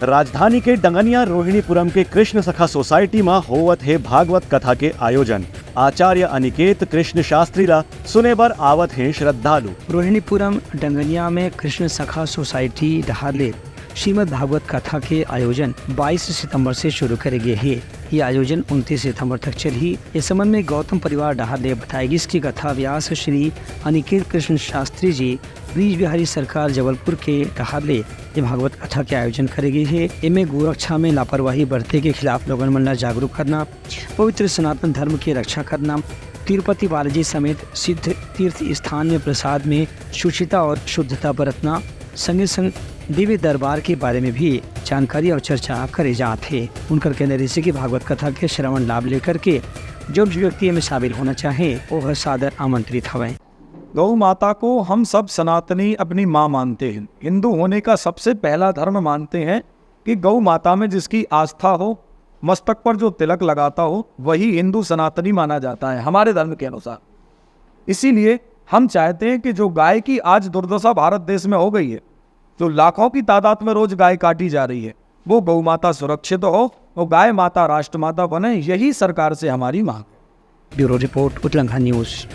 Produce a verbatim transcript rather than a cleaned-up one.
राजधानी के डंगनिया रोहिणीपुरम के कृष्ण सखा सोसाइटी म होवत हे भागवत कथा के आयोजन। आचार्य अनिकेत कृष्ण शास्त्री ला सुने बर आवत हे श्रद्धालु। रोहिणीपुरम डंगनिया में कृष्ण सखा सोसाइटी डहार ले श्रीमद् भागवत कथा के आयोजन बाईस सितंबर से शुरू करे गे हे। ये आयोजन उनतीस सितंबर तक चलही। इस संबंध में गौतम परिवार डहार ले बताए गिस कि कथा व्यास श्री अनिकेत कृष्ण शास्त्री जी ब्रिज बिहारी सरकार जबलपुर के डहार ले ये भागवत कथा के आयोजन करे गे हे। एमे गोरक्षा में लापरवाही बरते के खिलाफ लोगन मन ला जागरूक करना, पवित्र सनातन धर्म के रक्षा करना, तिरुपति बालाजी समेत सिद्ध तीर्थ स्थान में प्रसाद में शुचिता और शुद्धता बरतना, संगे संग दिव्य दरबार के बारे में भी जानकारी और चर्चा करे जात हे। उनकर कहना रहिसे कि भागवत कथा के श्रवण लाभ लेकर के जो भी व्यक्ति एमे शामिल होना चाहे, वो हर सादर आमंत्रित हवय। गौ माता को हम सब सनातनी अपनी माँ मानते हैं। हिंदू होने का सबसे पहला धर्म मानते हैं कि गौ माता में जिसकी आस्था हो, मस्तक पर जो तिलक लगाता हो, वही हिंदू सनातनी माना जाता है हमारे धर्म के अनुसार। इसीलिए हम चाहते हैं कि जो गाय की आज दुर्दशा भारत देश में हो गई है, जो लाखों की तादाद में रोज गाय काटी जा रही है, वो गौ माता सुरक्षित हो, वो गाय माता राष्ट्रमाता बने, यही सरकार से हमारी मांग है। ब्यूरो रिपोर्ट, उतलंघा न्यूज।